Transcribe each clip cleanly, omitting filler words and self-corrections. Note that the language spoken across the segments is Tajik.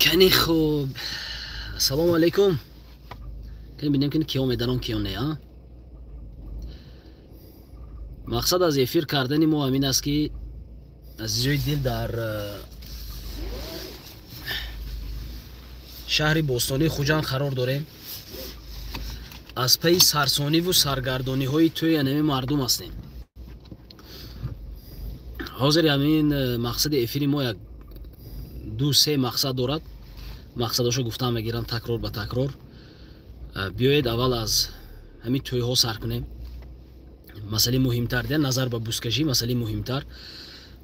Кани хуб, ассалому алайкум. Кани бинем, кани киё медарон, киё не. А мақсад аз эфир кардани мо ҳамин аст, ки, азизои дил, дар шаҳри бостонии Хуҷанд қарор дорем. Аз пайи сарсониву саргардониҳои тӯи анами мардум ҳастем. Ҳозир ҳамин мақсади эфири мо як ду се мақсад дорад. Мақсадошо гуфтан мегирам такрор ба такрор. Биёед, аввал аз ҳамин тӯйҳо сар кунем. Масъалаи муҳимтар, назар ба бузкашӣ, масъалаи муҳимтар.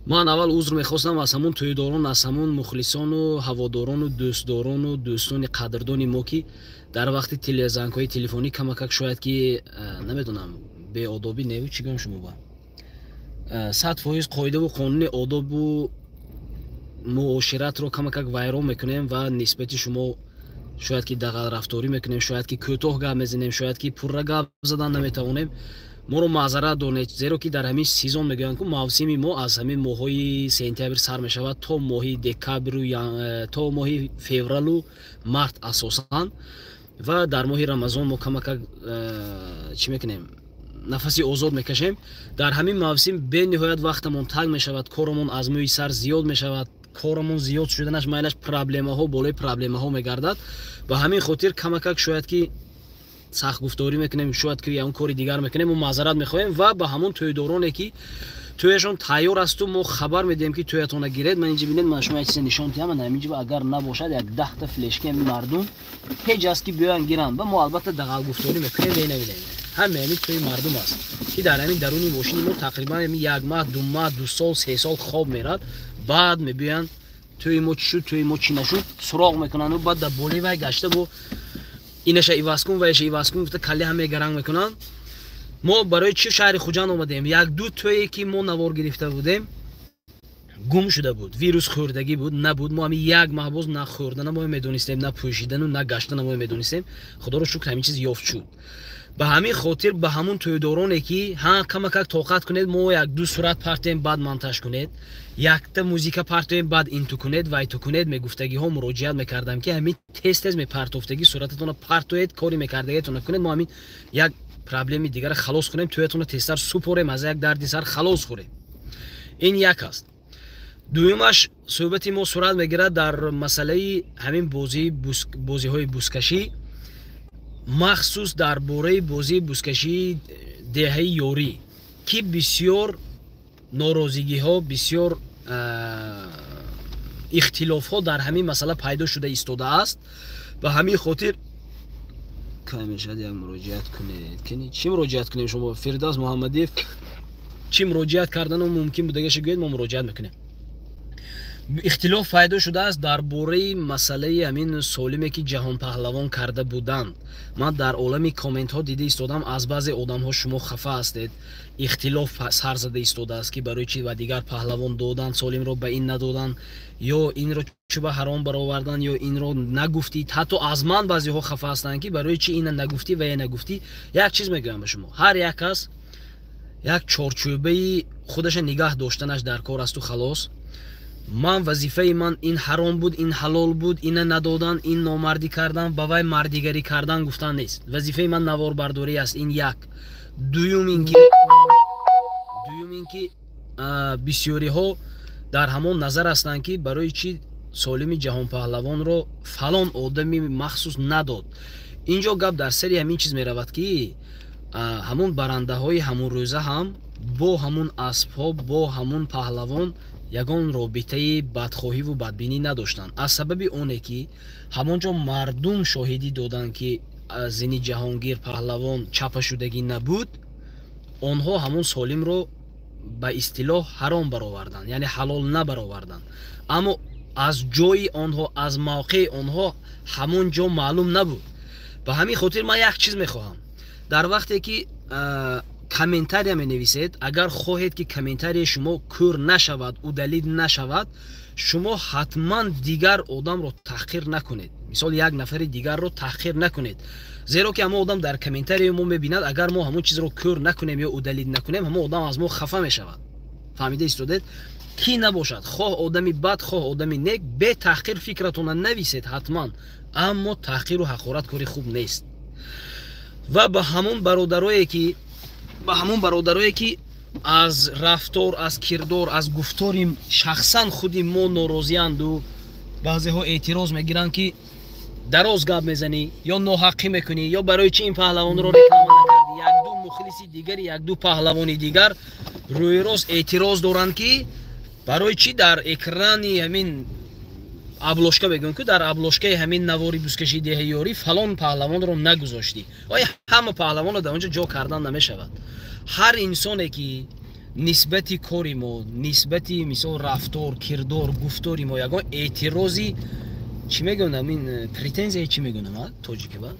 Ман аввал узр мехостам аз ҳамун тӯйдорон, аз ҳамун мухлисону ҳаводорону дӯстдорону дӯстони қадрдони мо, ки дар вақти зангҳои телефонӣ камакак шояд ки, намедонам, беодобӣ неву чӣ гӯям, шумо ба 100% қоидаву қонуни одобу муоширатро камакак вайрон мекунем ва нисбати шумо шояд ки дағалрафторӣ мекунем, шояд ки кӯтоҳ гап мезанем, шояд ки пурра гап задан наметавонем. Моро маъзарат донед, зеро ки дар ҳамин сезон, мегӯянд ку, мавсими мо аз ҳамин моҳҳои сентябр сар мешавад то моҳи декабру то моҳи февралу март асосан. Ва дар моҳи Рамазон мо камакак чӣ мекунем, нафаси озод мекашем. Дар ҳамин мавсим бениҳоят вақтамон танг мешавад, корамон аз мӯи сар зиёд мешавад. Корамон зиёд шуданаш майлаш проблемаҳо болои проблемаҳо мегардад. Ба ҳамин хотир камакак шояд ки сахтгуфторӣ мекунем, шояд ки ягон кори дигар мекунем, мо маъзарат мехоҳем. Ва ба ҳамон тӯйдороне, ки тӯяшон тайёр асту мо хабар медиҳем, ки тӯятона гиред. Ман инҷа бинед, ман шумо як чизе нишон диҳам. Ман ҳаминҷа агар набошад, як 10-та флешки ҳамин мардум ҳеҷ аст, ки биёянд гиранд. Ба мо албатта дағалгуфторӣ мекунем. Венавинем, ҳама ҳамин тӯи мардум аст, ки дар ҳамин даруни мошини мо тақрибан ҳамин як маҳ, 2 маҳ, 2 сол, 3 сол хоб мерад. Баъд мебиёянд, тӯи мо чӣ шуд, тӯи мо чӣ нашуд, суроғ мекунанду баъд дар болои вай гашта бо инаша иваз кун, ваяша иваз кун гуфта, калли ҳаме гаранг мекунанд. Мо барои чӣ шаҳри Хуҷанд омадем? Як ду тӯе, ки мо навор гирифта будем, гум шуда буд, вирус хӯрдагӣ буд, набуд. Мо ҳамин як маҳ боз на хӯрдана мо медонистем, на пӯшидану на гаштана мо медонистем. Худоро шукр, ҳамин чиз ёфт шуд. Ба ҳамин хотир ба ҳамун тӯйдороне, ки ҳа, камакак тоқат кунед, мо як ду сурат партоем, баъд монтаж кунед, якта музика партоем, баъд инту кунед, вайту кунед мегуфтагиҳо муроҷиат мекардам, ки ҳамин тез тез мепартофтагӣ сурататонро партоед, кори мекардагиатонро кунед. Мо ҳамин як проблеми дигара халос кунем, тӯятонро тезтар супорем, аз як дарди сар халос хӯрем. Ин як аст. Дуюмаш, суҳбати мо сурат мегирад дар масъалаи ҳамин бозиҳои бузкашӣ, махсус дар бораи бозии бузкашии деҳаи Ёрӣ, ки бисёр норозигиҳо, бисёр ихтилофҳо дар ҳамин масъала пайдо шуда истодааст. Ба ҳамин хотир кай мешавад, як муроҷиат кунед. Чӣ муроҷиат кунем? Шумо, Фирдавс Муҳаммадиев, чӣ муроҷиат кардану мумкин будагаша гӯед, мо муроҷиат мекунем. Ихтилоф пайдо шудааст дар бораи масъалаи ҳамин Солиме, ки ҷаҳонпаҳлавон карда буданд. Ман дар олами комментҳо дида истодам, аз баъзе одамҳо шумо хафа ҳастед. Ихтилоф сар зада истодааст, ки барои чӣ ба дигар паҳлавон доданд, Солимро ба ин надоданд, ё инро чӣ ба ҳаром бароварданд, ё инро нагуфтӣ. Ҳатто аз ман баъзеҳо хафа ҳастанд, ки барои чӣ ина нагуфтӣ ва я нагуфтӣ. Як чиз мегӯям ба шумо: ҳар як кас як чорчӯбаи худаша нигаҳ доштанаш дар кор асту халос. Ман вазифаи ман ин ҳаром буд, ин ҳалол буд, ина надодан, ин номардӣ кардан, ба вай мардигарӣ кардан гуфтан нест. Вазифаи ман наворбардорӣ аст. Ин як. Дуюм ин ки бисёриҳо дар ҳамон назар ҳастанд, ки барои чӣ Солими ҷаҳонпаҳлавонро фалон одами махсус надод. Инҷо гап дар сари ҳамин чиз меравад, ки ҳамун барандаҳои ҳамун рӯза ҳам бо ҳамун аспҳо, бо ҳамун паҳлавон ягон робитаи бадхоҳиву бадбинӣ надоштанд. Аз сабаби оне ки ҳамон ҷо мардум шоҳидӣ доданд, ки зини Ҷаҳонгир паҳлавон чапашудагӣ набуд, онҳо ҳамун Солимро ба истилоҳ ҳаром бароварданд, яъне ҳалол набароварданд. Аммо аз ҷои онҳо, аз мавқеи онҳо ҳамон ҷо маълум набуд. Ба ҳамин хотир ман як чиз мехоҳам: дар вақте ки комментария менависед, агар хоҳед, ки комментарияи шумо кӯр нашавад, удалить нашавад, шумо ҳатман дигар одамро таҳқир накунед. Мисол, як нафари дигарро таҳқир накунед, зеро ки ҳамон одам дар комментарияи мо мебинад. Агар мо ҳамон чизро кӯр накунем ё удалить накунем, ҳамон одам аз мо хафа мешавад. Фаҳмида истодед? Кӣ набошад, хоҳ одами бад, хоҳ одами нек, бетаҳқир фикратонро нависед ҳатман, аммо таҳқиру ҳақорат кори хуб нест. Ва ба ҳамон бародарое ки аз рафтор, аз кирдор, аз гуфтори шахсан худи мо норозианду баъзеҳо эътироз мегиранд, ки дароз гап мезанӣ ё ноҳаққӣ мекунӣ, ё барои чи ин паҳлавонро реклама накардӣ. Якду мухлиси дигари якду паҳлавони дигар рӯи рост эътироз доранд, ки барои чӣ дар экрани ҳамин обложка мегӯям, ки дар обложкаи ҳамин навори бузкашии деҳаи ёрӣ фалон паҳлавонро нагузоштӣ. Оя ҳама паҳлавонро дар он ҷо ҷо кардан намешавад? Ҳар инсоне ки нисбати кори мо, нисбати мисол рафтор, кирдор, гуфтори мо ягон эътирози чӣ мегӯям, ин претензия чӣ мегӯям тоҷики ба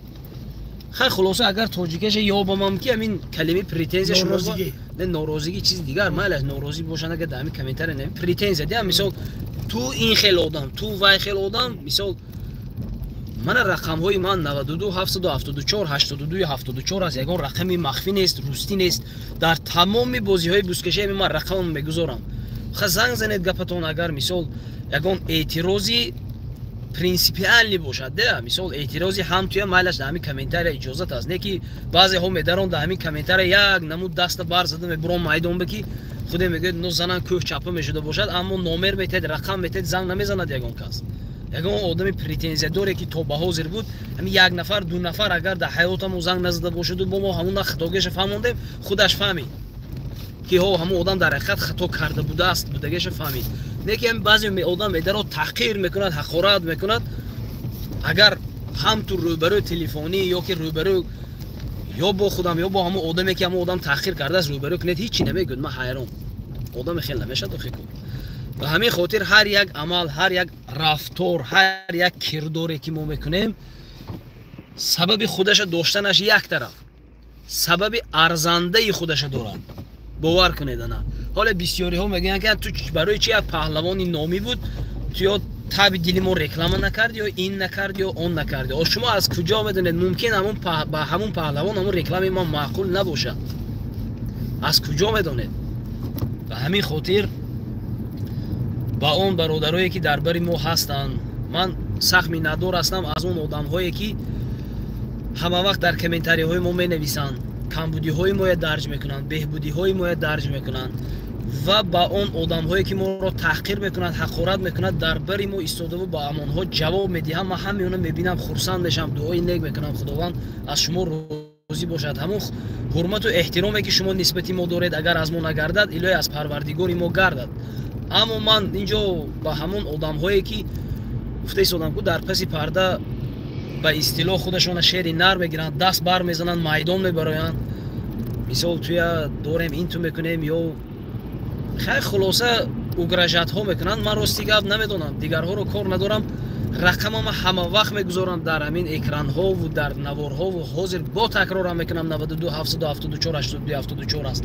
хай, хулоса, агар тоҷикаша ёбамам, ки ҳамин калимаи претензия шумо не норозигӣ, чизи дигар, майлаш норозӣ бошанд, агар дар ҳамин комментария не претензия диҳам, мисол ту ин хел одам, ту вай хел одам, мисол мана рақамҳои ман 92 774 82 74 аст, ягон рақами махфӣ нест, рустӣ нест. Дар тамоми бозиҳои бузкашӣ ҳамин ман рақамам мегузорам. Ха, занг занед гапатон, агар мисол ягон эътирози принципиальный бошад, де мисол эътирози ҳам туя, майлаш дар ҳамин комментария иҷозат аст. Не ки баъзеҳо медарон дар ҳамин комментария як намуд даста бар зада мебурон майдон, ба ки худе мегӯяд, но занан кӯҳ чапа мешуда бошад, аммо номер метаҳед, рақам метаҳед, занг намезанад ягон кас. Ягон одами претензиядоре ки то ба ҳозир буд, ҳамин як нафар, ду нафар, агар дар ҳаётамо занг назада бошаду бо мо ҳамон хатогиаша фаҳмондем, худаш фаҳмид, ки ҳо, ҳамон одам дар ҳақиқат хато карда будааст, будагиаша фаҳмид. Не ки ҳамин баъзе одам медаро таҳқир мекунад, ҳақорат мекунад. Агар ҳам ту рӯбарӯи телефонӣ ё ки рӯбарӯ ё бо худам ё бо ҳамон одаме ки ҳамон одам таҳқир кардааст рӯбарӯ кунед, ҳичи намегӯяд. Ман ҳайрон, одаме хел намешавад охи ку. Ба ҳамин хотир ҳар як амал, ҳар як рафтор, ҳар як кирдоре ки мо мекунем, сабаби худаша доштанаш як тараф, сабаби арзандаи худаша дорад. Бовар кунед, ана ҳоле бисёриҳо мегӯянд, ки ту барои чи як паҳлавони номӣ буд, ту ё таби дили мо реклама накарди, ё ин накарди, ё он накарди. О, шумо аз куҷо медонед? Мумкин ба ҳамун паҳлавон ҳамун рекламаи мо маъқул набошад, аз куҷо медонед? Ба ҳамин хотир ба он бародарое ки дар бари мо ҳастанд, ман сахт миннатдор ҳастам аз он одамҳое ки ҳама вақт дар комментариҳои мо менависанд, камбудиҳои моя дарҷ мекунанд, беҳбудиҳои моя дарҷ мекунанд, ва ба он одамҳое ки моро таҳқир мекунанд, ҳақорат мекунанд, дар бари мо истодаву ба амонҳо ҷавоб медиҳам. Ман ҳамаи онро мебинам, хурсанд мешавам, дуои нек мекунам, Худованд аз шумо розӣ бошад. Ҳамон ҳурмату эҳтироме ки шумо нисбати мо доред, агар аз мо нагардад, илоҳӣ аз Парвардигори мо гардад. Аммо ман инҷо ба ҳамон одамҳое ки гуфта истодам, ку дар паси парда ба истилоҳ худашона шери нар мегиранд, даст бар мезананд, майдон мебароянд, мисол туя дорем, ин ту мекунем, ё хай, хулоса, угрожать ҳо мекунанд. Ман рости гап намедонам, дигарҳоро кор надорам. Рақамама ҳама вақт мегузорам дар ҳамин экранҳову дар наворҳову ҳозир бо такрорам мекунам, 92 774 82 74 аст.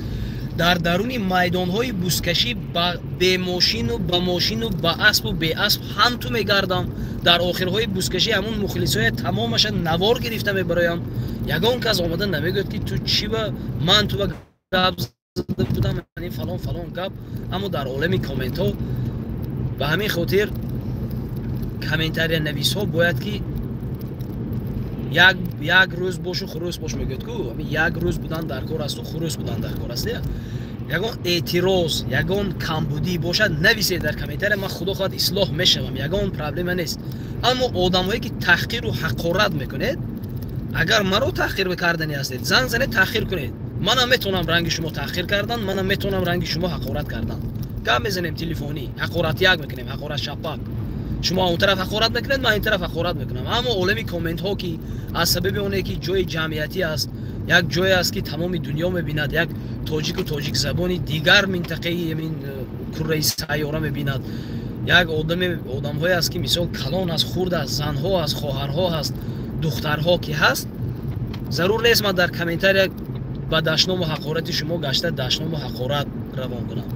Дар даруни майдонҳои бузкашӣ ба бемошину ба мошину ба аспу беасп ҳам ту мегардам. Дар охирҳои бузкашӣ ҳамун мухлисоя тамомаша навор гирифта мебароям. Ягон кас омада намегӯяд, ки ту чӣ ба ман ту ба гап зада будам, фалон фалон гап. Аммо дар олами комментҳо, ба ҳамин хотир комментария нависҳо бояд ки як рӯз бошу хурӯс бош, мегӯяд ку, як рӯз будан дар кор асту хурӯс будан дар кор аст. Ягон эътироз, ягон камбудӣ бошад, нависед дар комментария, ман худо хоҳад ислоҳ мешавам, ягон проблема нест. Аммо одамҳое ки таҳқиру ҳақорат мекунед, агар маро таҳқир кардани ҳастед, занг занед, таҳқир кунед. Манам метавонам ранги шумо таҳқир кардан, манам метавонам ранги шумо ҳақорат кардан. Гап мезанем телефонӣ, ҳақорат як мекунем, ҳақорат шапак. Шумо он тараф ҳақорат мекунед, ман ин тараф ҳақорат мекунам. Аммо олами комментҳо ки аз сабаби оне ки ҷои ҷамъиятӣ аст, як ҷое аст ки тамоми дунё мебинад, як тоҷику тоҷикзабони дигар минтақаи ин курраи сайёра мебинад, як одамҳое аст ки мисол калон аст, хурд аст, занҳо аст, хоҳарҳо ҳаст, духтарҳо ки ҳаст, зарур нест ман дар комментария ба дашному ҳақорати шумо гашта дашному ҳақорат равон кунам.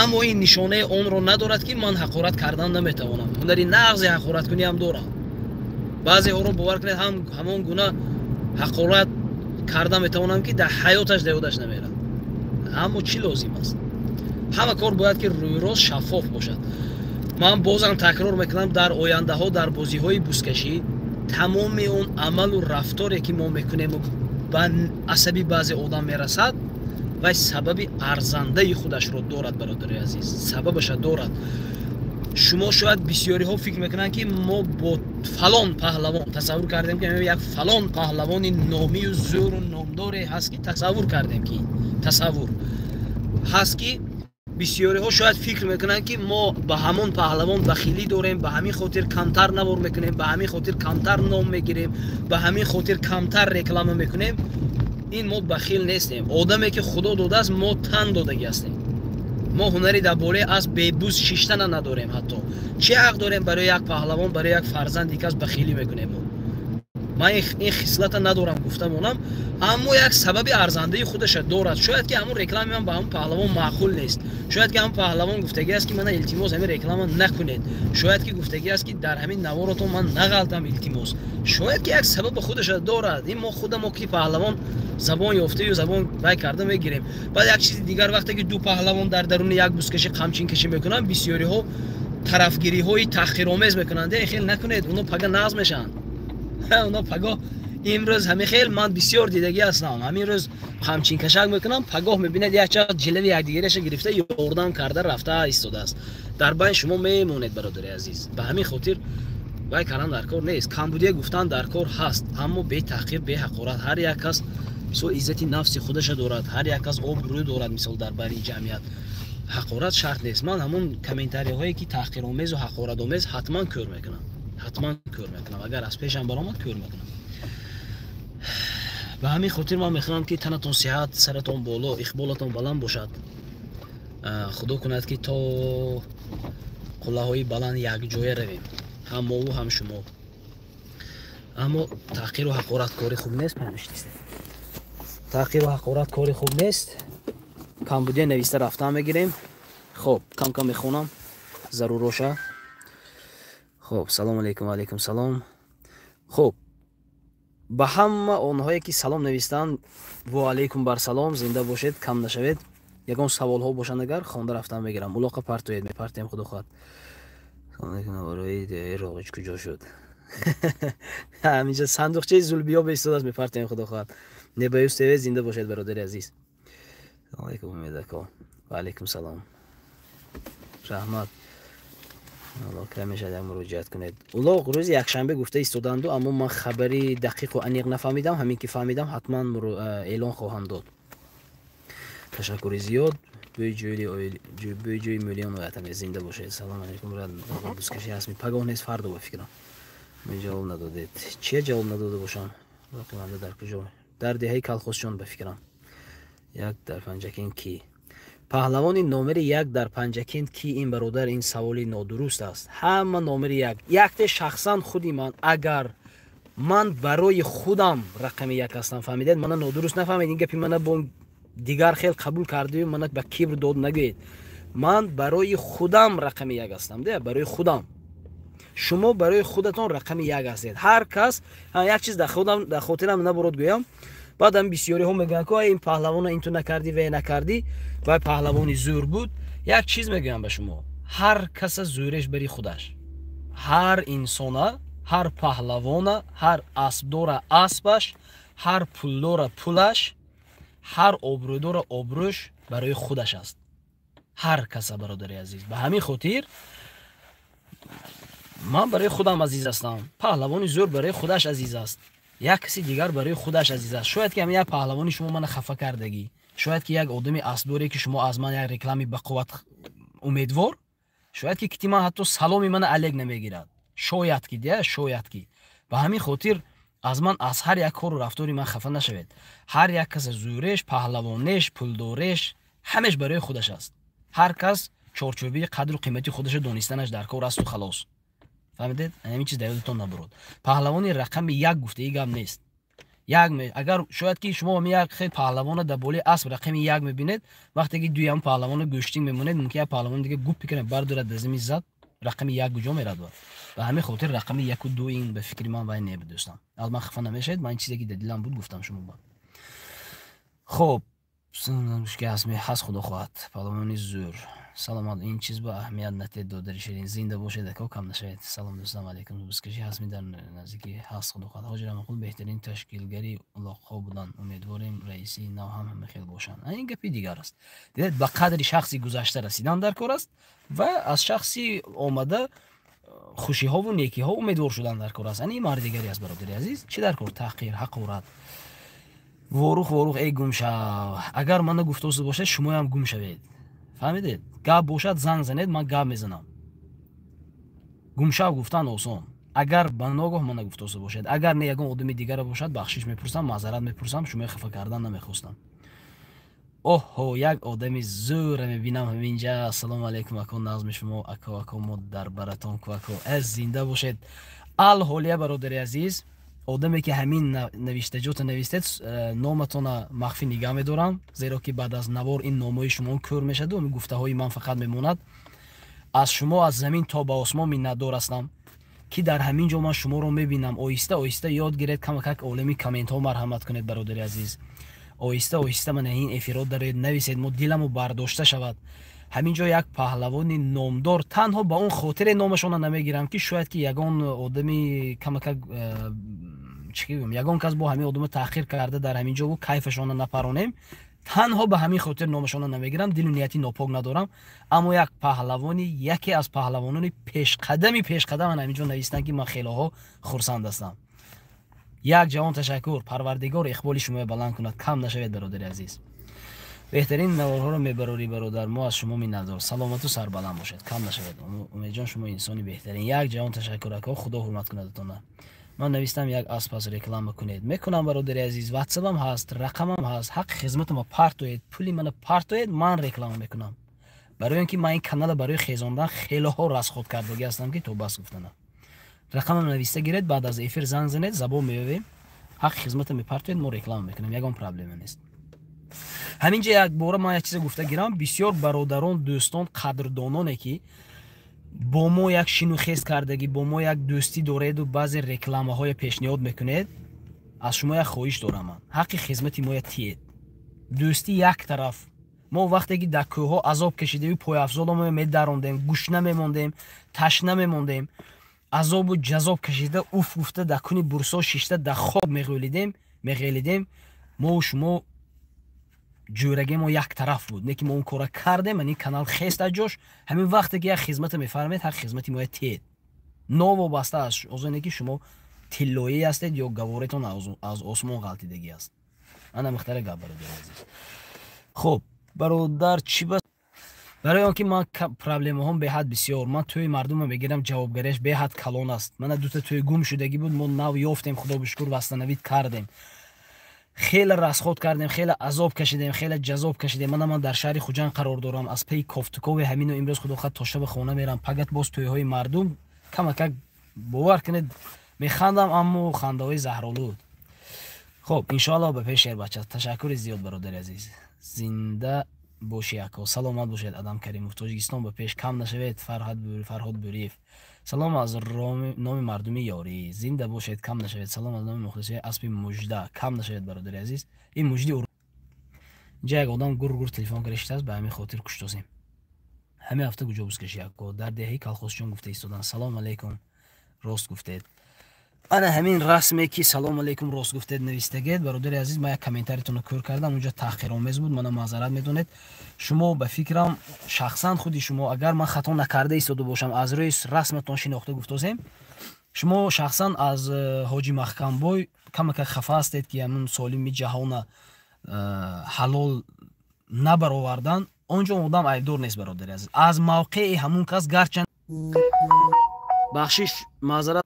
Аммо ин нишонаи онро надорад, ки ман ҳақорат кардан наметавонам. Ҳунари нағзи ҳақораткуниам дорам. Баъзеҳоро, бовар кунед, ҳамон гуна ҳақорат карда метавонам, ки дар ҳаёташ дар ёдаш намерад. Аммо чӣ лозим аст? Ҳама кор бояд ки рӯйрост, шаффоф бошад. Ман бозам такрор мекунам, дар ояндаҳо дар бозиҳои бузкашӣ тамоми он амалу рафторе, ки мо мекунему ба асаби баъзе одам мерасад, вай сабаби арзандаи худашро дорад, бародари азиз, сабабаша дорад. Шумо шояд бисёриҳо фикр мекунанд, ки мо бо фалон паҳлавон тасаввур кардем, ки як фалон паҳлавони номию зӯру номдоре ҳаст, ки тасаввур кардем, ки тасаввур ҳаст, ки бисёриҳо шояд фикр мекунанд, ки мо ба ҳамон паҳлавон бахилӣ дорем, ба ҳамин хотир камтар навор мекунем, ба ҳамин хотир камтар ном мегирем, ба ҳамин хотир камтар реклама мекунем. Ин мо бахил нестем. Одаме ки Худо додааст, мо тан додагӣ ҳастем. Мо ҳунари дар болои асп бебуз шиштана надорем. Ҳатто чӣ ҳақ дорем барои як паҳлавон, барои як фарзанди кас бахилӣ мекунем? Мо ман ин хислата надорам, гуфта монам, аммо як сабаби арзандаи худаша дорад. Шояд ки ҳамун реклами ман ба ҳамун паҳлавон маъқул нест, шояд ки ҳамун паҳлавон гуфтагӣ аст, ки мана, илтимос, ҳамин реклама накунед, шояд ки гуфтагӣ аст, ки дар ҳамин наворотон ман нағалтам, илтимос. Шояд ки як сабаби худаша дорад. Ин мо худамо ки паҳлавон забон ёфтаю забон вай карда мегирем. Баъд як чизи дигар: вақте ки ду паҳлавон дар даруни як бузкашӣ қамчинкашӣ мекунанд, бисёриҳо тарафгириҳои таҳқиромез мекунанд. Э, хел накунед, оно пага нағз мешаванд, оно пагоҳ. Имрӯз ҳамин хел ман бисёр дидагӣ ҳастам. Ҳамин рӯз қамчинкашак мекунам, пагоҳ мебинед, якчанд ҷилави якдигареша гирифта, ёрдам карда рафта истодааст. Дар байн шумо мемонед, бародари азиз. Ба ҳамин хотир вай кардан дар кор нест. Камбудия гуфтан дар кор ҳаст, аммо бетаҳқир, беҳақорат. Ҳар як кас, мисол, иззати нафси худаша дорад, ҳар як кас обрӯ дорад, мисол, дар байни ҷамъият ҳақорат шарт нест. Ман ҳамун комментариҳое, ки таҳқиромезу ҳақоратомез, ҳатман кӯр мекунам, ҳатман кӯр мекунам. Агар аз пешам баромад, кӯр мекунам. Ба ҳамин хотир ман мехоҳам, ки танатон сиҳат, саратон боло, иқболатон баланд бошад. Худо кунад, ки то қуллаҳои баланд якҷоя равем, ҳам мову, ҳам шумо. Аммо таҳқиру ҳақорат кори хуб нест. Таҳқиру ҳақорат кори хуб нест. Камбудия нависта рафтан мегирем. Хоб, кам кам мехонам заруроша. Хоб, салому алейкум. Алейкум салом. Хуб, ба ҳама онҳое, ки салом навистанд, во алейкум бар салом, зинда бошед, кам нашавед. Ягон саволҳо бошанд агар, хонда рафтан мегирам. Улоқа партоед, мепартем, худо хоҳад. Роғич куҷо шуд? Ҳаминҷа сандуқчаи зулбиё беистодааст, мепартем, худо хоҳад. Небаюс ТВ, зинда бошед, бародари азиз. Алейкум, Умедако. Ва алейкум салом, раҳмат. Кай мешавад, як муроҷиат кунед? Улоқ рӯзи якшанбе гуфта истоданду, аммо ман хабари дақиқу аниқ нафаҳмидам. Ҳамин ки фаҳмидам, ҳатман эълон хоҳам дод. Ташаккури зиёд. Бӯи ҷӯи миллион оятаме, зинда бошед. Салом алейкум. Бузкашӣ ҳастми? Пагоҳ нест, фардо, ба фикрам. Ҷавоб надодед. Чия ҷавоб надода бошам? Боқимонда дар куҷо? Дар деҳаи Калхозчон, ба фикрам. Як дар Панҷакент кӣ? Паҳлавони номери як дар Панҷакент ки? Ин бародар, ин саволи нодуруст аст. Ҳама номери як. Якте шахсан худи ман, агар ман барои худам рақами як ҳастам, фаҳмидед? Мана нодуруст нафаҳмед, ин гапи мана бо дигар хел қабул кардаю мана ба кибр дод нагӯед. Ман барои худам рақами як ҳастам, де, барои худам. Шумо барои худатон рақами як ҳастед, ҳар кас. Як чиз дар хотирам набурод гӯям. Баъдам бисёриҳо мегӯянд, ки ин паҳлавона ин ту накардӣ, ве накардӣ, вай паҳлавони зӯр буд. Як чиз мегӯям ба шумо: ҳар каса зӯреш бари худаш. Ҳар инсона, ҳар паҳлавона, ҳар аспдора аспаш, ҳар пулдора пулаш, ҳар обрӯдора обрӯш барои худаш аст. Ҳар каса, бародари азиз. Ба ҳамин хотир ман барои худам азиз ҳастам. Паҳлавони зӯр барои худаш азиз аст, як каси дигар барои худаш азиз аст. Шояд ки ҳамин як паҳлавони шумо мана хафа кардагӣ, шояд ки як одами аспдоре, ки шумо аз ман як реклами бақувват умедвор, шояд ки кити ман ҳатто саломи мана алек намегирад, шояд ки дия, шояд ки. Ба ҳамин хотир аз ман, аз ҳар як кору рафтори ман хафа нашавед. Ҳар як каса зӯреш, паҳлавонеш, пулдореш, ҳамеш барои худаш аст. Ҳар кас чорчӯбии қадру қимати худашо донистанаш дар кор асту халос. Фаҳмидед? Ҳамин чиз дар ёдатон набурод. Паҳлавони рақами як гуфтаи гап нест. Як агар шояд ки шумо як хел паҳлавона дар болои асп рақами як мебинед, вақте ки дуюм паҳлавона гӯштинг мемонед, мумкин як паҳлавони дига гуп мекунад, бардорад, дар замин зад, рақами як куҷо мерад? Ба ҳамин хотир рақами яку ду ин ба фикри ман вай небуд. Дӯстам, аз ман хафа намешавед, ман чизе ки дар дилам буд, гуфтам шумо ба. Хоб. Ҳаст, худо хоҳад, паҳлавони зӯр. Саломат, ин чиз ба аҳамият натед, додари ширин. Зинда бошед, ако, кам нашавед. Салом, дӯстам, алейкум. Бузкашӣ ҳастми дар наздикӣ? Ҳаст, худо хоҳад. Ҳоҷи Рамақул беҳтарин ташкилгари улоқҳо буданд, умедворем, раиси нав ҳам ҳама хел бошанд. Ин гапи дигар аст. Дидед, ба қадри шахси гузашта расидан дар кор аст ва аз шахси омада хушиҳову некиҳо умедвор шудан дар кор аст. Ани ин мардигарӣ аст, бародари азиз. Чӣ дар кор? Таҳқир, ҳақорат. Ворух, ворух, эй, гум шав. Агар мана гуфтоста бошад, шумоям гум шавед, фаҳмидед? Гап бошад, занг занед, ман гап мезанам. Гумшав гуфтан осон. Агар ба ногоҳ мана гуфтоста бошад, агар не, ягон одами дигара бошад, бахшиш мепурсам, маъзарат мепурсам, шумои хафа кардан намехостам. Оҳо, як одами зӯра мебинам ҳаминҷа. Ассалому алайкум, ако, нағзми шумо, ако? Ако, мо дар баратон ку, ако. Э, зинда бошед. Алҳолия, бародари азиз, одаме ки ҳамин навиштаҷота навистед, номатона махфӣ нигаҳ медорам, зеро ки баъд аз навор ин номҳои шумо кӯр мешаду гуфтаҳои ман фақат мемонад. Аз шумо аз замин то ба осмон миннатдор ҳастам, ки дар ҳамин ҷо ман шуморо мебинам. Оҳиста оҳиста ёд гиред камакак олами комментҳо. Марҳамат кунед, бародари азиз, оҳиста оҳиста мана ин эфирот дароед, нависед, мо диламо бардошта шавад. Ҳамин ҷо як паҳлавони номдор, танҳо ба он хотире номашона намегирам, ки шояд ки ягон одами камакак чӣ гӯям, ягон кас бо ҳамин одама таҳқир карда дар ҳамин ҷо кайфашона напаронем. Танҳо ба ҳамин хотир номашона намегирам, дилу нияти нопок надорам. Аммо як паҳлавони, яке аз паҳлавонони пешқадами пешқадам ҳамин ҷо навистанд, ки ман хелоҳо хурсанд ҳастам. Як ҷавон ташаккур, Парвардигор иқболи шумоя баланд кунад. Кам нашавед, бародари азиз. Беҳтарин наворҳоро мебарорӣ, бародар, мо аз шумо миннатдор. Саломату сарбаланд бошед, кам нашавед. Умедҷон, шумо инсони беҳтарин. Як ҷавон ташаккур, ако, худо ҳурмат кунадатона. Ман навистам, як аспас реклама кунед. Мекунам, бародари азиз. Ватсапам ҳаст, рақамам ҳаст. Ҳаққи хизматама партоед, пули мана партоед, ман реклама мекунам, барои он ки ман ин канала барои хезондан хелоҳо расход кардагӣ ҳастам, ки то бас гуфтанам. Рақамам нависта гиред, баъд аз эфир занг занед, забон меёвем. Ҳаққи хизмата мепартоед, мо реклама мекунем, ягон проблема нест. Ҳамин ҷа якбора ман як чизе гуфта гирам. Бисёр бародарон, дӯстон, қадрдононе ки бо мо як шину хез кардагӣ, бо мо як дӯстӣ дореду баъзе рекламаҳое пешниҳод мекунед, аз шумо як хоҳиш дорам ман: ҳаққи хизмати моя тиед. Дӯстӣ як тараф. Мо вақте ки дар кӯҳҳо азоб кашидаю пойафзоломо медарондем, гушна мемондем, ташна мемондем, азобу ҷазоб кашида, уф гуфта, дар куни бурсо шишта, дар хоб меғелидем, мову шумо ҷӯраге мо як тараф буд. Не ки мо он кора кардем, ани канал хест аз ҷош. Ҳамин вақте ки як хизмата мефармед, ҳақ хизмати моя тиед, новобаста аз озоне ки шумо тиллоӣ ҳастед ё гаворетон аз осмон ғалтидагӣ аст. Ана мухтара гап, бародари азиз. Хуб, бародар, чӣ ба барои он ки ман проблемаҳом беҳад бисёр, ман тӯи мардума мегирам, ҷавобгарияш беҳад калон аст. Мана дута тӯи гум шудагӣ буд, мо нав ёфтем, худо бишукр, восстановить кардем. Хеле расход кардем, хеле азоб кашидем, хеле ҷазоб кашидем. Мана ман дар шаҳри Хуҷанд қарор дорам. Аз паи кофтукови ҳамино имрӯз, худо хоҳад, то шаба хона мерам, пагат боз тӯйҳои мардум. Камакак бовар кунед, механдам, аммо хандаҳои заҳролуд. Хуб, иншоалло, ба пеш, шербача. Ташаккури зиёд, бародари азиз. Зинда бошӣ, ако, саломат бошед. Адам Каримов, Тоҷикистон ба пеш, кам нашавед. Фарҳод Бӯриев, салом аз номи мардуми ёрӣ. Зинда бошед, кам нашавед. Салом аз номи мухлисои аспи Мужда. Кам нашавед, бародари азиз. Ин мужди инҷа як одам гур-гур телефон карда шитааст, ба ҳамин хотир куштосем. Ҳамин ҳафта куҷо бузкашӣ, ако? Дар деҳаи Калхозчон гуфта истодан. Салом алейкум, рост гуфтед. Ана ҳамин расме ки «Салом алейкум, рост гуфтед» навистагед, бародари азиз, ман як комментаритонро кӯр кардам, унҷа таҳқиромез буд, мана маъзарат медонед. Шумо, ба фикрам, шахсан худи шумо, агар ман хато накарда истода бошам, аз рӯи расматон шинохта гуфтозем, шумо шахсан аз ҳоҷи Маҳкамбой камака хафа ҳастед, ки ҳамун солими ҷаҳона ҳалол набаровардан. Он ҷо одам айбдор нест, бародари азиз. Аз мавқеи ҳамун кас гарчанд, бахшиш, маъзарат,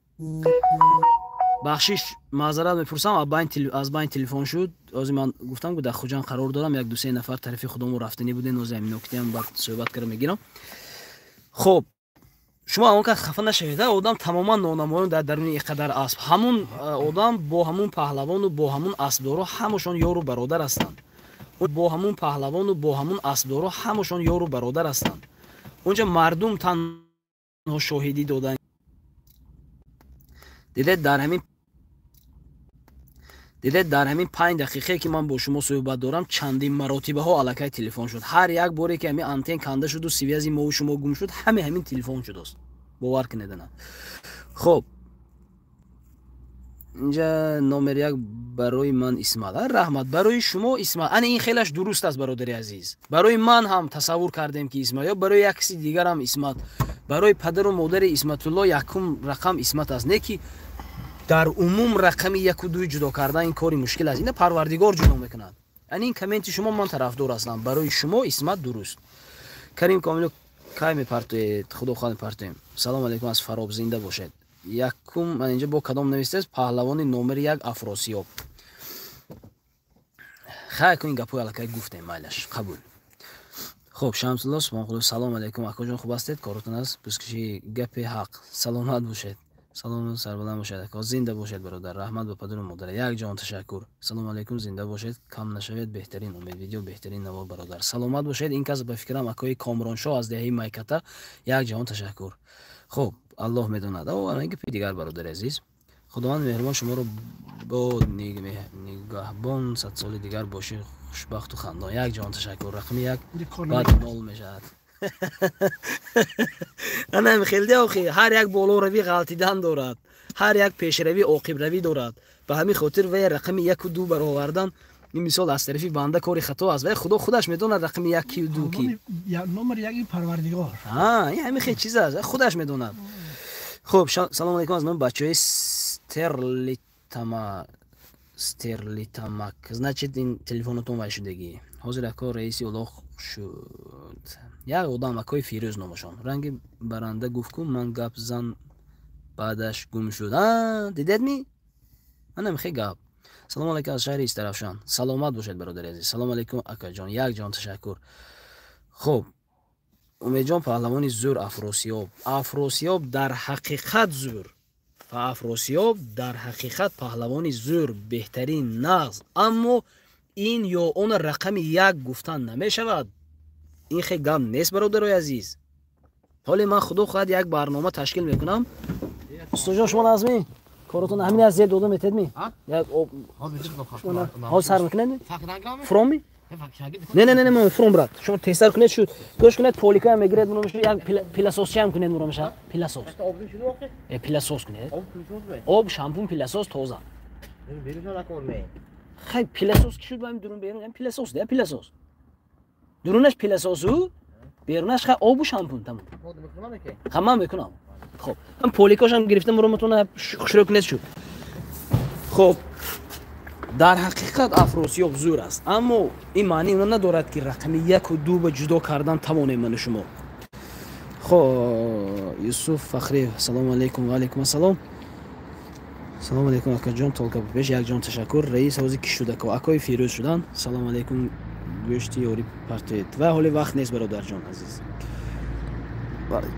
бахшиш, маъзарат мепурсам, аз байн телефон шуд. Ҳозир ман гуфтам, ки дар Хуҷанд қарор дорам, як дусе нафар тарафи худомо рафтанӣ будем. Ҳозир ҳамин нокитиам баъд суҳбат карда мегирам. Хуб, шумо он кас хафа нашавед. Одам тамоман нонамоён дар даруни ин қадар асп. Ҳамун одам бо ҳамун паҳлавону бо ҳамун аспдоро ҳамашон ёру бародар ҳастанд. Бо ҳамун паҳлавону бо ҳамун аспдоро ҳамашон ёру бародар ҳастанд. Онҷа мардум танҳо шоҳидӣ доданд. Дидед, дар ҳамин Дидед, дар ҳамин 5 дақиқае, ки ман бо шумо суҳбат дорам, чандин маротибаҳо аллакай телефон шуд. Ҳар як боре, ки ҳамин антен канда шуду связи мову шумо гум шуд, ҳаме ҳамин телефон шудааст, бовар кунед. Ана, хоб, инҷа номер як барои ман Исмат. Раҳмат, барои шумо Исмат. Ана, ин хелаш дуруст аст, бародари азиз. Барои ман ҳам тасаввур кардем, ки Исмат, ё барои як каси дигар ҳам Исмат, барои падару модари Исматулло якум рақам Исмат аст. Не ки дар умум рақами яку дуи ҷудо кардан ин кори мушкил аст, ина Парвардигор ҷудо мекунад. Ани ин комменти шумо ман тарафдор ҳастам, барои шумо Исмат дуруст. Карим Комило, кай мепартоед? Худо хоҳад, мепартоем. Салому алайкум аз Фароб, зинда бошед. Якум ман инҷа бо кадом навистааст? Паҳлавони номери як Афросиёб. Хай, ку ин гапҳои аллакай гуфтем, майлаш, қабул. Хуб, Шамсулло Субҳонқулов, салому алайкум, акоҷон, хуб ҳастед? Коротон аст бускиши гапи ҳақ. Саломат бошед, салому сарбаланд бошед, ако, зинда бошед, бародар. Раҳмат ба падару модара, як ҷон ташаккур. Салому алайкум, зинда бошед, кам нашавед. Беҳтарин Умед Видео, беҳтарин навор, бародар, саломат бошед. Ин кас, ба фикрам, акои Комроншоҳ аз деҳаи Майката, як ҷаҳон ташаккур. Хуб, Аллоҳ медонад. Гапи дигар, бародари азиз, Худованд меҳрубон шуморо бо нигаҳбон, 100 соли дигар бошӣ хушбахту хандон. Як ҷаҳон ташаккур. Рақами як баъд нол мешавад. Анам хелде охи, ҳар як болоравӣ ғалтидан дорад, ҳар як пешравӣ оқибравӣ дорад. Ба ҳамин хотир вай рақами яку ду баровардан, ин мисол аз тарафи банда кори хато аст. Вай Худо худаш медонад рақами як кию ду ки. Номер яки Парвардигор. Ин ҳамин хел чиз аст, худаш медонад. Хуб, салому алайкум аз номи бачаҳои Стерлитама, Стерлитамак. Значит, ин телефонатон вай шудагӣ. Ҳозир ако раиси улоқ шуд як одам, акои Фирӯз номашон. Ранги баранда гуфт ку ман гап зан, баъдаш гум шуд. Дидед ми? Анам хе гап. Салому алайкум аз шаҳри Истарафшан, саломат бошед, бародари азиз. Салому алайкум, акаҷон, як ҷон ташаккур. Хуб, Умедҷон, паҳлавони зӯр Афросиёб. Афросиёб дар ҳақиқат зӯр, Афросиёб дар ҳақиқат паҳлавони зӯр, беҳтарин, нағз, аммо ин ё он рақами як гуфтан намешавад. Ин хе гап нест, бародарои азиз. Ҳоле ман, Худо хоҳад, як барнома ташкил мекунам. Устоҷон, шумо назмӣ коротон ҳамин аз зер дода метед ми? Ҳозир сар мекунед фроми? Не, не, не, не, фром, брат, шумо тезтар кунед. Шуд, гӯш кунед, поликаам мегиред, як пылесосчиам кунед, муромаша пылесос, пылесос кунед, об, шампун, пылесос тоза. Хай, пылесос ки шуд, ба дурун берун пылесос да, пылесос дурунаш пылесосу, берунаш хай обу шампун, тамом. Ха, ман мекунам. Хоб, ҳам поликошам гирифта муроматона хушрӯ кунед. Шуд. Хоб, дар ҳақиқат Афросиёб зӯр аст, аммо ин маънии она надорад, ки рақами яку ду ба ҷудо кардан тавонем ману шумо. Хоб, Юсуф Фахриев, салому алайкум. Ва алайкум ассалом. Салому алайкум, акаҷон, толка пеш, якҷон ташаккур. Раис ҳозир ки шуд, ако? Акои Фирӯз шудан. Салому алайкум, гӯшти ёри партоед? Ва ҳоли вақт нест, бародарҷон азиз.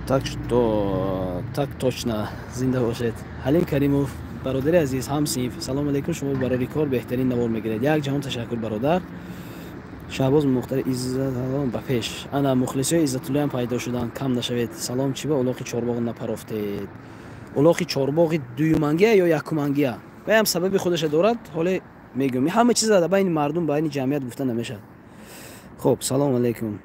Так что, так точно, зинда бошед. Ҳалим Каримов, бародари азиз, ҳамсинф, салому алайкум. Шумо барори кор, беҳтарин навор мегиред. Як ҷаҳон ташаккур, бародар. Шаҳбоз Мухтар, Иззаталло ба пеш. Ана, мухлисои Иззатуллоам пайдо шуданд, кам нашавед. Салом, чӣ ба улоқи Чорбоғ напарофтед? Улоқи Чорбоғи дуюмангия ё якумангия, ваям сабаби худаша дорад, ҳоле мегӯм. Ҳама чиз байни мардум, байни ҷамъият гуфта намешавад. Хуб, салому алайкум.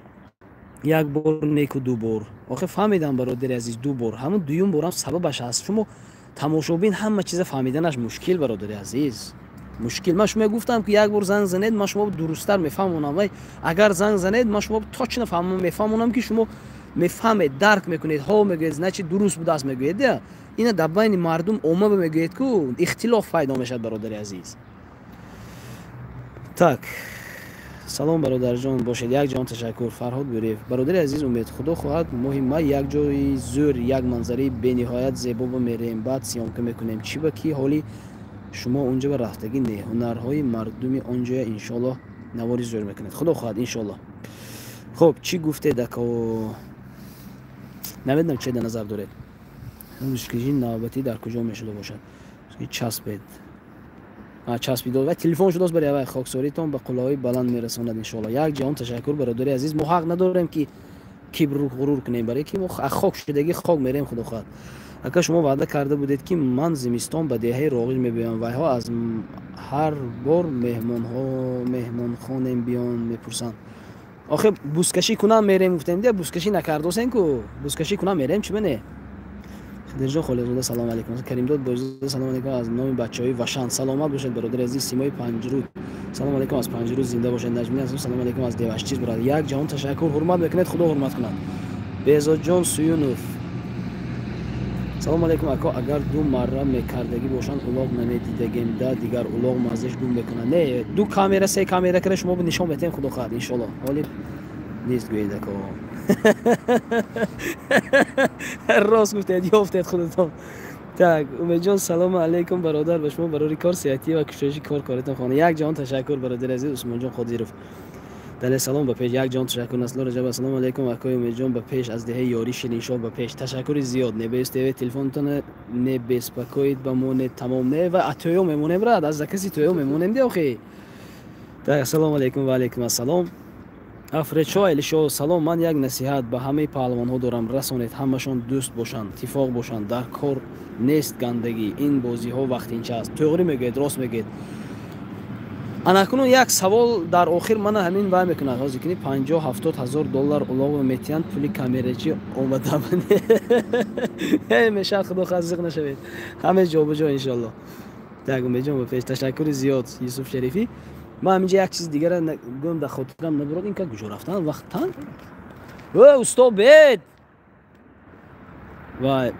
Як бор неку ду бор. Охе, фаҳмидам, бародари азиз, ду бор, ҳамун дуюм борам сабабаш ҳаст. Шумо тамошобин, ҳама чиза фаҳмиданаш мушкил, бародари азиз, мушкил. Ман шумо гуфтам, ки як бор занг занед, ман шумо дурусттар мефаҳмонам. Вай агар занг занед, ман шумо точно мефаҳмонам, ки шумо мефаҳмед, дарк мекунед, ҳо мегӯед, значит, дуруст будааст мегӯед. Я ина дар байни мардум омма мегӯед ку ихтилоф пайдо мешавад, бародари азиз. Так, салом, бародарҷон, бошед. Як ҷон ташаккур. Фарҳод Бӯриев, бародари азиз Умед, Худо хоҳад, моҳи май як ҷои зӯр, як манзараи бениҳоят зебо мерем, баъд съёмка мекунем. Чӣ ба ки ҳоли шумо онҷа ба рафтагӣ не, ҳунарҳои мардуми онҷоя иншоаллоҳ навори зӯр мекунед. Худо хоҳад, иншоаллоҳ. Хуб, чӣ гуфтед, ако? Намедонам, че дар назар доред. Мушкилии навбатӣ дар куҷо мешуда бошад? Часпед, часпидод ва телефон шудааст. Бари авай хоксоритон ба қуллаҳои баланд мерасонад, иншоалло. Як ҷаҳон ташаккур, бародари азиз. Мо ҳақ надорем, ки кибру ғурур кунем, барои ки мо хок шудагӣ хок мерем, Худо хоҳад. Ака, шумо ваъда карда будед, ки ман зимистон ба деҳаи Роғиҷ мебиёям. Вайҳо аз ҳар бор меҳмонхонем биён мепурсанд. Охе, бузкашӣ кунам мерем гуфтем, де бузкашӣ накардосен ку, бузкашӣ кунам мерем, чӣ бане? Хидирҷон Холиқзода, салом алейкум. Каримдод Бойзода, салом алейкум аз номи бачаҳои Вашан. Саломат бошед, бародари азиз. Симои Панҷруд, салом алейкум аз Панҷруд, зинда бошед. Наҷмин азим, салом алейкум аз Деваштиз, брат. Як ҷаҳон ташаккур, ҳурмат мекунед, Худо ҳурмат кунад. Беҳзодҷон Суюнов, салом алейкум, ако. Агар ду марра мекардагӣ бошанд, улоғ намедидагем да, дигар улоғ маззаш гум мекунад. Не, ду камера, се камера кара шумо нишон метаҳем, Худо хоҳад, иншолло. Ҳоли нест гӯед, ако. Рост гуфтед, ёфтед худатон. Так, Умедҷон, салому алейкум, бародар, ба шумо барори кор, сеҳатӣ ва кушоиши кор коретон хона. Як ҷаҳон ташаккур, бародари азиз. Усмонҷон Қодиров, дале, салом, ба пеш. Як ҷаҳон ташаккур. Насло Раҷаб, ассалому алейкум, акои Умедҷон, ба пеш, аз деҳаи Ёрӣ Шириншоҳ, ба пеш. Ташаккури зиёд. Небес ТВ, телефонтона не беспокоит ба мо, не тамом не ва атоё мемонем, брат, аз закаси тоё мемонем де охи. Так, ассалому алейкум, ва алейкум ассалом. Афредшоҳ Элишо, салом. Ман як насиҳат ба ҳамаи паҳлавонҳо дорам, расонед: ҳамашон дӯст бошанд, тифоқ бошанд, дар кор нест гандагӣ, ин бозиҳо вақтинча аст. Туғрӣ мегӯед, рост мегӯед. Анакунун як савол дар охир мана ҳамин вай мекунад. Ҳозир кини 50-70 ҳазор доллар улоғ метиҳанд, пули камерачӣ омада мешавад. Худо хоҳад, зиқ нашавед, ҳаме ҷобаҷо, иншоалло. Так, Умедҷон, ба пеш. Ташаккури зиёд, Юсуф Шарифӣ. Ман ҳаминҷа як чизи дигара гӯям, дар хотирам набурад. Ин ка куҷо рафтан вақттан? Э, усто бед ва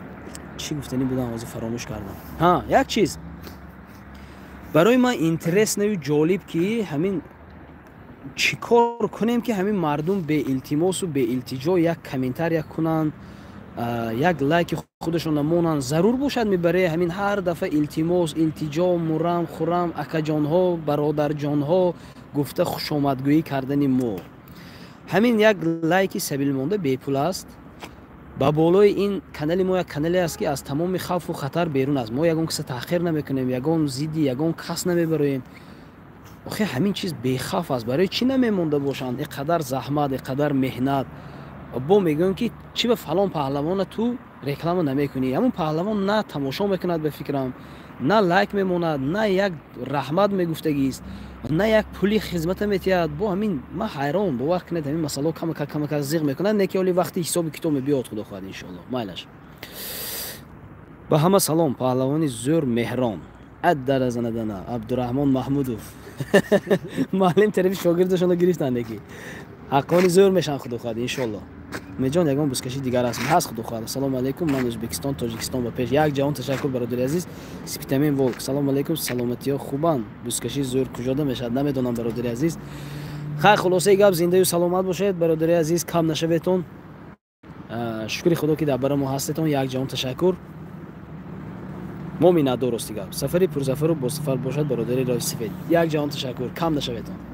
чӣ гуфтанӣ будам, ҳозир фаромӯш кардам. Ҳа, як чиз барои ман интересно ю ҷолиб, ки ҳамин чӣ кор кунем, ки ҳамин мардум беилтимосу беилтиҷо як комментария кунанд, як лайки худашон монанд. Зарур бошад мебаре ҳамин ҳар дафъа илтимос, илтиҷо, мурам хурам, акаҷонҳо, бародарҷонҳо гуфта хушомадгӯӣ кардани мо. Ҳамин як лайки сабилмонда бепул аст. Ба болои ин канали мо як канале аст, ки аз тамоми хавфу хатар берун аст. Мо ягон каса таҳқир намекунем, ягон зидди ягон кас намебароем. Охе, ҳамин чиз бехавф аст, барои чӣ намемонда бошанд? Ин қадар заҳмат, ин қадар меҳнат. Бо мегӯям, ки чӣ ба фалон паҳлавона ту реклама намекунӣ? Ҳамун паҳлавон на тамошо мекунад, ба фикрам, на лайк мемонад, на як раҳмат мегуфтагист, на як пули хизмата метиҳад. Бо ҳамин ман ҳайрон, бовар кунед, ҳамин масъалао камака камака зиқ мекунад. Не ки оли вақти ҳисоби китоб мебиёд, Худо хоҳад, иншоалло, майлаш. Ба ҳама салом, паҳлавони зӯр Меҳрон аддаразанадана Абдураҳмон Маҳмудов, муаллим тарафи шогирдашонро гирифтанд, ки ҳаққони зӯр мешаванд, Худо хоҳад, иншоалло. Умедҷон, ягон бузкаши дигар аст? Ҳаст, Худо хоҳад. Ассалому алайкум, ман Ӯзбекистон, Тоҷикистон ба пеш. Як ҷаҳон ташаккур, бародари азиз. Спитамен Волк, салому алайкум, саломатиҳо хубанд? Бузкаши зӯр куҷода мешавад? Намедонам, бародари азиз. Хайр, хулосаи гап, зиндаю саломат бошед, бародари азиз, кам нашаветон. Шукри Худо, ки дар бара мо ҳастетон. Як ҷаҳон ташаккур, мо миннатдор. Рости гап, сафари пурзафару босафар бошад, бародари роҳи сифед. Як ҷаҳон ташаккур, кам нашаветон.